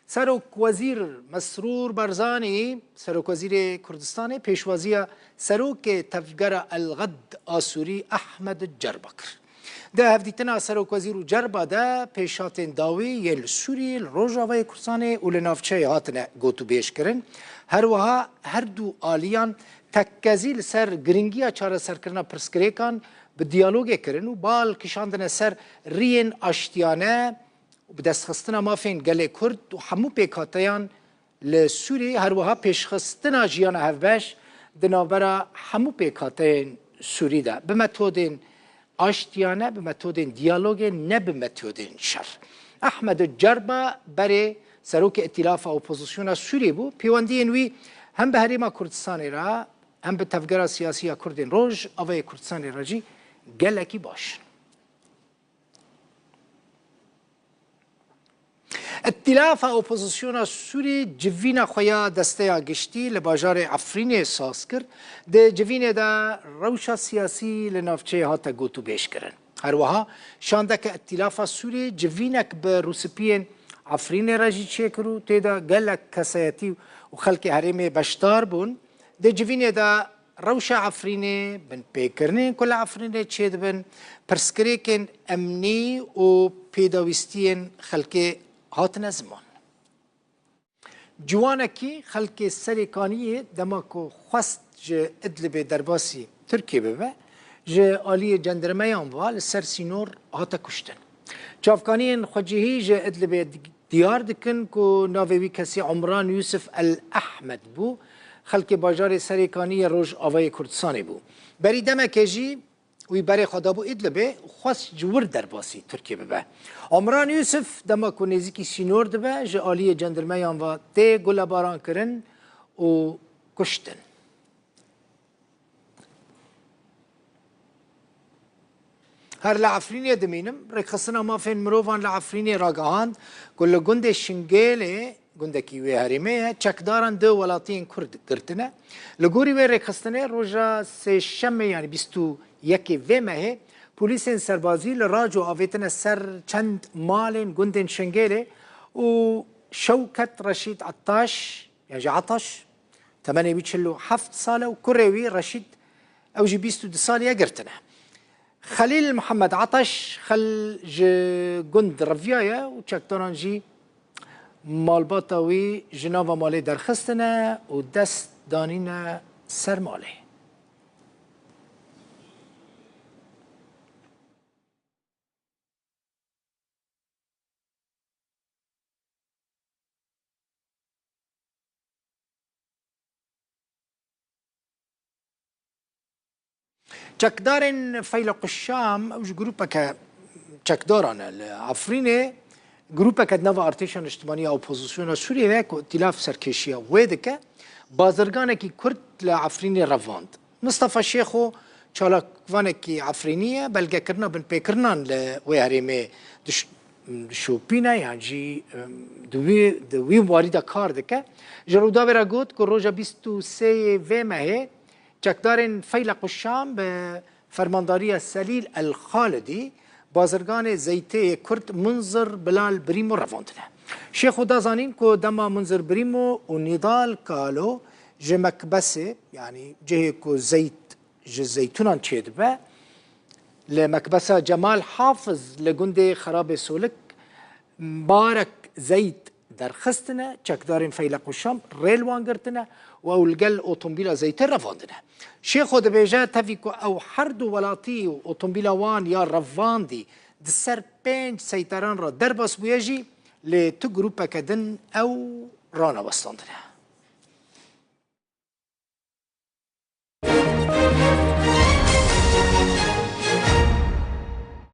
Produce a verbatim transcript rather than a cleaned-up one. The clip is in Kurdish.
Serokwezîr Mesrûr Barzanî, Serokwezîrê Kurdistanê, pêşwaziya Serokê Tevgera El-Ged a Sûrî Ehmed Cerba kir. Di hevdîtina Serokwezîr û Cerba de pêşhatên dawî yên li Sûriyê, li Rojavayê Kurdistanê û li navçeyê hatine gotûbêjkirin. Her wiha her du aliyan tekkezî li ser giringiya çareserkirina pirsgirêkan bi diyalogê kirin û bal kişandine ser riyên aştiyane û bi destxistina mafên gelê Kurd û hemû pêkhateyan li Sûriyê, her wiha pêşxistina jiyana hevbeş di navbera hemû pêkhateyên Sûrî de, bi metodên aştiyane, bi metodên diyalogê, ne bi metodên şer. Ehmed Cerba berê Serokê Îtîlafa Opozisyona Sûriyê bû. Pêwendiyên wî hem bi Herêma Kurdistanê re, hem bi Tevgera Siyasî ya Kurdên Rojavayê Kurdistanê re jî gelekî baş in. Îtîlafa Opozisyona Sûrî civîna xwe ya Desteya Giştî li bajarê Efrînê saz kir. Di civînê de rewşa siyasî li navçeyê hate gotûbêjkirin. Her wiha şandeke Îtîlafa Sûrî civînek bi rûspiyên Efrînê re jî çêkir û tê de gelek kesayetî û xelkê herêmê beşdar bûn. Di civînê de rewşa Efrînê, binpêkirinên ku li Efrînê çêdibin, pirsgirêkên emnî û pêdawîstiyên xelkê hatine ziman. Ciwanekî xelkê Serêkaniyê dema ku xwest ji Idlibê derbasî Tirkiyê bibe, ji aliyê cendirmeyan ve li ser sînor hate kuştin. Çavkaniyên xwecihî ji Idlibê diyar dikin ku navê wî kesî Umran Yusuf El Ehmed bû, xelkê bajarê Serêkaniyê Rojavayê Kurdistanê bû. Berî demekê jî wî berê xwe dabû Idlibê û xwest ji wir derbasî Tirkiyê bibe. Umran Yusuf dema ku nêzîkî sînor dibe, ji aliyê cendirmeyan ve tê gulebarankirin û kuştin. Her li Efrînê dimînim. Rêkxistina Mafên Mirovan li Efrînê ragihand ku li gundê Şingêlê, gundekî wê herêmê ye, çekdaran du welatiyên Kurd girtine. Li gorî wê rêkxistinê, roja Sêşemê, yanî bîst û yekê vê mehê, polîsên serbazî li raco avêtine ser çend malên gundên Şingêlê û Şewket Reşîd Ettaş, yan jî Ataş, temenê wî çil û heft sal e û kurê wî Reşîd, ew jî bîst û du salî ye, girtine. Xelîl Mihemed Ataş xel ji gund reviyaye û çekdaran jî malbata wî ji nava malê derxistine û dest danîne ser malê. Çekdarên Feylequ Şam, ew ji grûpeke çekdaran e li Efrînê, grûpeke di nava Artêşa Niştimanî ya Opozisyona Sûriyê de ku îtîlaf serkêşiya wê dike, bazirganekî Kurd li Efrînê revand. Mistefa Şêxo çalakvanekî Efrînî ye, belgekirina binpêkirinan li wê herêmê diş-, dişopîne yan jî, em, di wî, di wî warî de kar dike. Ji Rûdawê re got ku roja bîst û sê yê vê mehê çekdarên Feylequ Şam bi fermandariya Selîl El Xalidî bazirganê zeytê yê Kurd Munzir Bilal Brîmo revandine. Şêxo da zanîn ku dema Munzir Brîmo û Nîdal Kalo ji Mekbesê, yanî cihê ku zeyt ji zeytûnan çêdibe, li Mekbesa Cemal Hafiz li gundê Xerabê Solik barek zeyt derxistine, çekdarên Feylequ Şam rê li wan girtine û ew li gel otomobîla zeytê revandine. Şêxo dibêje, tevî ku ew her du welatî û otomobîla wan ya revandî di ser pênc seyteran re derbas bûye jî, lê tu grûpeke din ew ranewestandine.